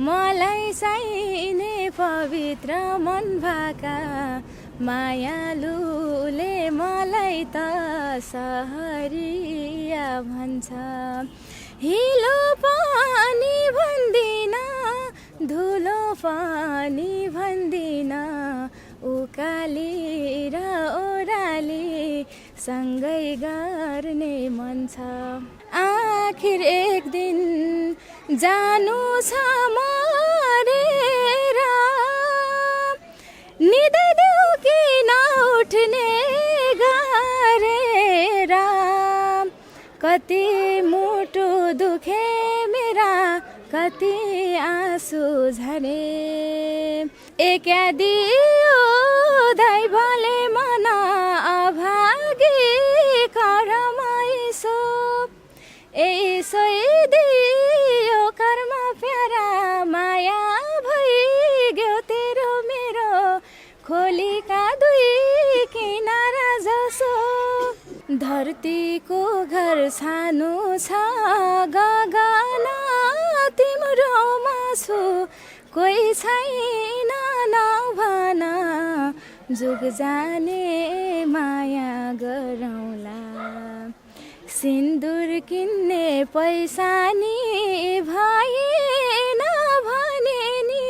मलाई चाहिने पवित्र मन भाका मायालुले मलाई त सहरिया भन्छ हिलो पानी भन्दिन धुलो पानी भन्दिन उकाली र ओराली सँगै गर्ने मन छ आखिर एक दिन जानु छ मरेर निदै देऊ कि नउठ्ने गरेर कति मुटु दुखे मेरा कति आँसु झरे एका दियो दैवले मन अभागी करमाइसो यसै दियो कर्म प्यारा माया भइगयो तेरो मेरो खोलीका दुई किनारा जसो धरतीको घर सानो छ गगन तिम्रो मासु कोही छैन नभन जुग जाने माया गरौँला सिन्दुर किन्ने पैसा नि भएन भने नि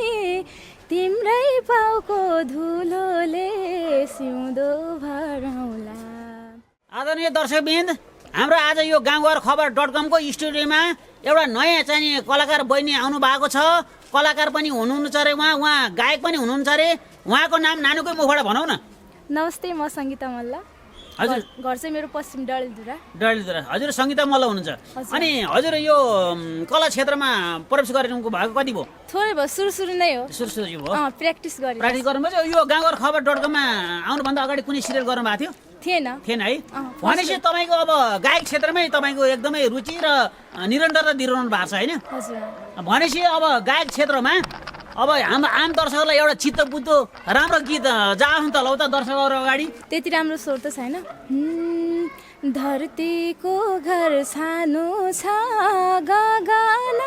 तिम्रै पाउको धुलोले सिउँदो भरौँला। आदरणीय दर्शकवृन्द हाम्रो आज यो गाउँघर खबर .com को स्टुडियोमा एउटा नयाँ चाहिँ कलाकार बहिनी आउनु भएको छ कलाकार पनि हुनुहुन्छ अरे उहाँ गायक पनि हुनुहुन्छ अरे उहाँको नाम नानुकै मुखबाट भनौँ न। नमस्ते म सङ्गीता मल्ल हजुर घर चाहिँ मेरो पश्चिम डडेलधुरा हजुर सङ्गीता मल्ल हुनुहुन्छ अनि हजुर यो कला क्षेत्रमा प्रवेश गरिनु भएको कति भयो थोरै भयो सुरु नै हो सुरु भयो प्र्याक्टिस गर्नुभयो यो गाउँघर खबर .com मा आउनुभन्दा अगाडि कुनै सिरियल गर्नुभएको थियो थिएन है भनेपछि तपाईँको अब गायक क्षेत्रमै तपाईँको एकदमै रुचि र निरन्तरता दिइरहनु भएको छ होइन भनेपछि अब गायक क्षेत्रमा अब हाम्रो आम दर्शकहरूलाई एउटा चित्त बुझ्दो राम्रो गीत जाओस् त लौ त दर्शकहरू अगाडि त्यति राम्रो स्वर त छैन धरतीको घर सानो छ गगन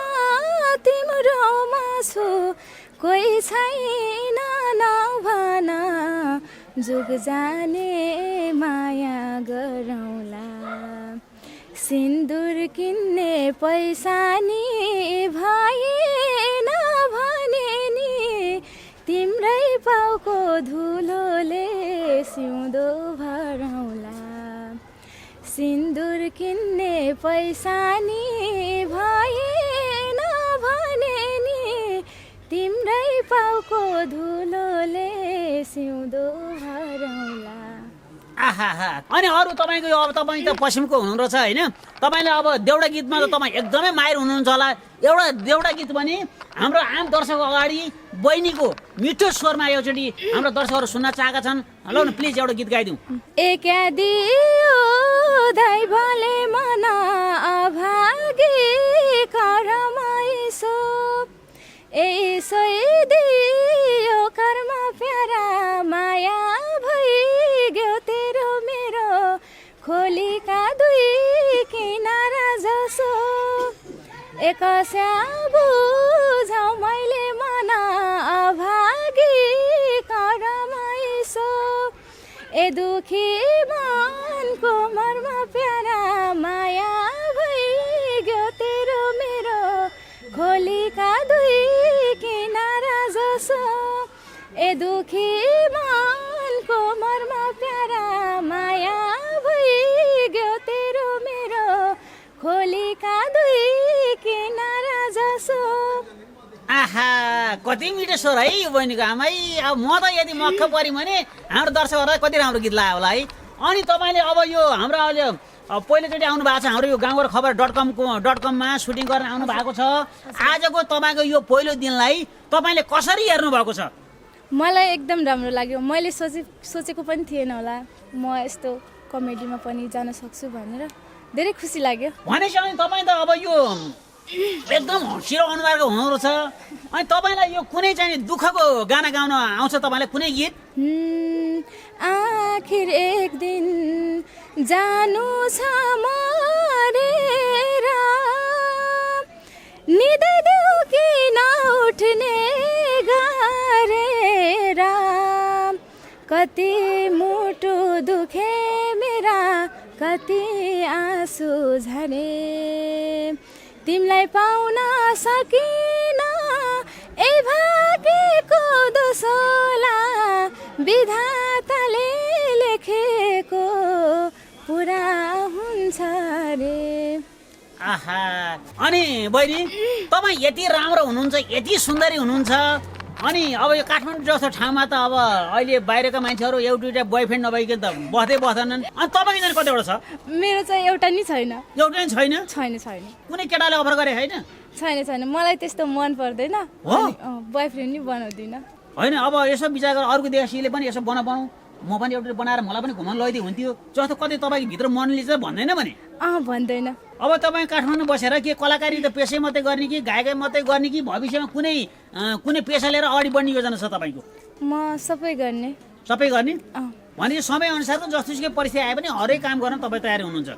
तिम्रो मासु कोही छैन नभन जुग जाने माया गरौँला सिन्दुर किन्ने पैसा नि भएन भने नि तिम्रै पाउको धुलोले सिउँदो भरौँला सिन्दुर किन्ने पैसा नि भएन भने नि तिम्रै पाउको धुलोले सिउँदो भरौँला। आहा अनि अरू तपाईँको अब तपाईँ त पश्चिमको हुनुहुन्छ होइन तपाईँले अब देउडा गीतमा त तपाईँ एकदमै माहिर हुनुहुन्छ होला एउटा देउडा गीत पनि हाम्रो आम दर्शक अगाडि बहिनीको मिठो स्वरमा एकचोटि हाम्रो दर्शकहरू सुन्न चाहेका छन् ल न प्लिज एउटा गीत गाइदिउँ एका दियो दैवले मन अभागी करमाइसो यसै दियो कर्म प्यारा माया भइगयो तेरो मेरो खोलीका दुई किनारा जसो एकस्या बुझौ मैले मन अभागी करमाइसो ए दुखी मनको मर्म प्यारा माया भइगयो तेरो मेरो खोलीका दुई किनारा जसो ए दुखी मनको मर्म प्यारा माया भइगयो तेरो मेरो खोलीका दुई किनारा जसो। आहा कति मिठो स्वर है यो बहिनीको आमै अब म त यदि मक्ख पऱ्यो भने हाम्रो दर्शकहरूलाई कति राम्रो गीत लाग्यो होला है अनि तपाईँले अब यो हाम्रो अहिले पहिलोचोटि आउनु भएको छ हाम्रो यो गाउँघर खबर .com मा सुटिङ गर्न आउनु भएको छ आजको तपाईँको यो पहिलो दिनलाई तपाईँले कसरी हेर्नु भएको छ मलाई एकदम राम्रो लाग्यो मैले सोचेको पनि थिएन होला म यस्तो कमेडीमा पनि जान सक्छु भनेर धेरै खुसी लाग्यो भनेपछि अनि तपाईँ त अब यो एकदम हँसिलो अनुहारको हुनुहुँदो छ अनि तपाईँलाई यो कुनै चाहिँ दुःखको गाना गाउन आउँछ तपाईँलाई कुनै गीत आखिर एक दिन जानु छ मरेर निदै देऊ कि नउठ कति मुटु दुखे मेरा कति आँसु झरे तिमीलाई पाउन सकिन ए भाग्यको दोसोला विधाताले लेखेको पुरा हुन्छ रे। आहा अनि बहिनी तपाईँ यति राम्रो हुनुहुन्छ यति सुन्दरी हुनुहुन्छ अनि अब यो काठमाडौँ जस्तो ठाउँमा त अब अहिले बाहिरका मान्छेहरू एउटा बोयफ्रेन्ड नभइकन त बस्दैनन् अनि तपाईँको चाहिँ कतिवटा छ? मेरो चाहिँ एउटा नि छैन। एउटा नि छैन? छैन छैन। कुनै केटाले अफर गरे होइन? छैन छैन मलाई त्यस्तो मन पर्दैन बोयफ्रेन्ड नि बनाउँदिनँ। होइन अब यसो विचार गरेर अर्को देशीले पनि यसो बनाऊ म पनि एउटा बनाएर मलाई पनि घुमाउन लैदिए हुन्थ्यो जस्तो कतै तपाईँको भित्र मनले चाहिँ भन्दैन भने? भन्दैन। अब तपाईँ काठमाडौँ बसेर के कलाकारी त पेसै मात्रै गर्ने कि गायकै मात्रै गर्ने कि भविष्यमा कुनै पेसा लिएर अगाडि बढ्ने योजना छ तपाईँको? म सबै गर्ने। सबै गर्ने भने समय अनुसारको जस्तोसुकै परिस्थिति आए पनि हरेक काम गर्न तपाईँ तयार हुनुहुन्छ।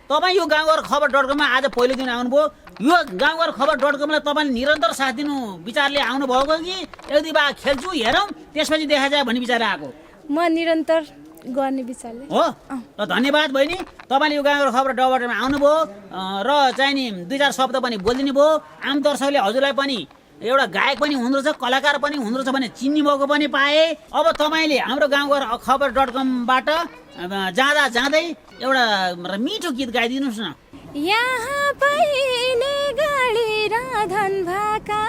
तपाईँ यो गाउँघर खबर .com-मा आज पहिलो दिन आउनुभयो यो गाउँघर खबर .com-लाई तपाईँले निरन्तर साथ दिनु विचारले आउनुभएको कि यदि बा खेल्छु हेरौँ त्यसपछि देखा जाए भन्ने विचार आएको? म निरन्तर गर्ने विचारले हो। र धन्यवाद बहिनी तपाईँले यो गाउँघर खबर .com-मा आउनुभयो र चाहिँ नि 2-4 शब्द पनि बोलिदिनु भयो। आम दर्शकले हजुरलाई पनि एउटा गायक पनि हुँदो रहेछ कलाकार पनि हुँदो रहेछ भने चिन्ने भएको पनि पाए। अब तपाईँले हाम्रो गाउँघर खबर .com-बाट जाँदा जाँदै एउटा मिठो गीत गाइदिनुहोस् न। यहाँ पाइने गाडी राधन भाका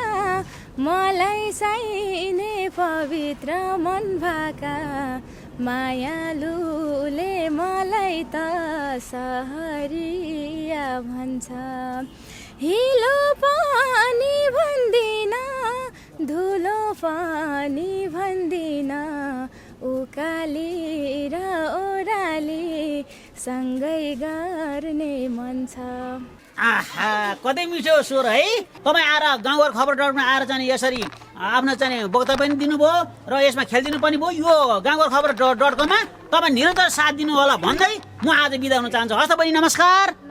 मलाई चाहिने पवित्र मन भाका मायालुले मलाई त सहरिया भन्छ हिलो पनि भन्दिन धुलो पनि भन्दिन उकाली र ओराली सँगै गर्ने मन छ। आहा कतै मिठो स्वर है। तपाईँ आएर गाउँघर खबर .com-मा आएर चाहिँ यसरी आफ्नो चाहिँ वक्तव्य पनि दिनुभयो र यसमा खेलिदिनु पनि भयो। यो गाउँघर खबर .com-मा तपाईँ निरन्तर साथ दिनु होला भन्दै म आज बिदा हुन चाहन्छु। हस् त बहिनी नमस्कार।